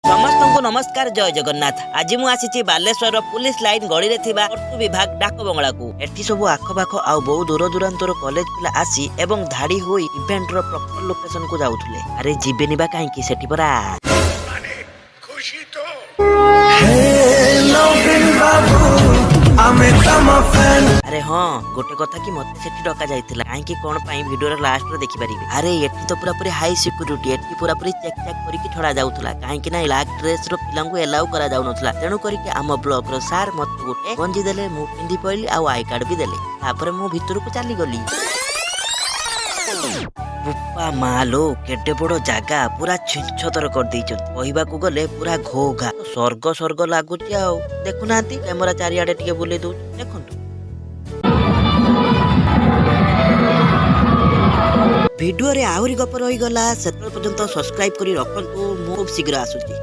ସମସ୍ତଙ୍କୁ ନମସ୍କାର, ଜୟ ଜଗନ୍ନାଥ। ଆଜି ମୁଁ ଆସିଛି ବାଲେଶ୍ୱରର ପୁଲିସ ଲାଇନ ଗଳିରେ ଥିବା କର୍ତ୍ତୁ ବିଭାଗ ଡାକ ବଙ୍ଗଳାକୁ। ଏଠି ସବୁ ଆଖପାଖ ଆଉ ବହୁ ଦୂର ଦୂରାନ୍ତର କଲେଜ ପିଲା ଆସି ଏବଂ ଧାଡି ହୋଇ ଇଭେଣ୍ଟର ପ୍ରପର ଲୋକେସନକୁ ଯାଉଥିଲେ। ଆରେ ଯିବେନି ବା କାହିଁକି, ସେଠି ପରା ଖୁସି ତ। ବାବୁ, ଆମେ ତମ ଫ୍ୟାନ୍। ଆରେ ହଁ, ଗୋଟେ କଥା କି ମତେ ସେଠି ଡକା ଯାଇଥିଲା। କାହିଁକି, କଣ ପାଇଁ, ଭିଡିଓର ଲାଷ୍ଟରେ ଦେଖିପାରିବେ। ଆରେ ଏଠି ତ ପୁରାପୁରି ହାଇ ସିକ୍ୟୁରିଟି। ଏଠି ପୁରାପୁରି ଚେକ୍ ଚାକ୍ କରିକି ଛଡା ଯାଉଥିଲା, କାହିଁକି ନା ବ୍ଲାକ୍ ଡ୍ରେସ ର ପିଲାଙ୍କୁ ଏଲାଉ କରାଯାଉନଥିଲା। ତେଣୁ କରିକି ଆମ ବ୍ଲକ ର ସାର୍ ମତେ ଗୋଟେ ଗଞ୍ଜି ଦେଲେ, ମୁଁ ପିନ୍ଧି ପଇଲି ଆଉ I card ବି ଦେଲେ। ତାପରେ ମୁଁ ଭିତରକୁ ଚାଲିଗଲି। ବୋପା ମା ଲୋ, କେଡେ ବଡ ଜାଗା! ପୁରା ଛିଞ୍ଚତର କରିଦେଇଛନ୍ତି। କହିବାକୁ ଗଲେ ପୁରା ଘୋ ଘା, ସ୍ୱର୍ଗ ସ୍ୱର୍ଗ ଲାଗୁଛି। ଆଉ ଦେଖୁନାହାନ୍ତି, କ୍ୟାମେରା ଚାରିଆଡେ ଟିକେ ବୁଲେଇ ଦଉଛି, ଦେଖନ୍ତୁ। ଭିଡିଓରେ ଆହୁରି ଗପ ରହିଗଲା। ସେତେବେଳେ ପର୍ଯ୍ୟନ୍ତ ସବସ୍କ୍ରାଇବ କରି ରଖନ୍ତୁ। ମୁଁ ଖୁବ୍ ଶୀଘ୍ର ଆସୁଛି।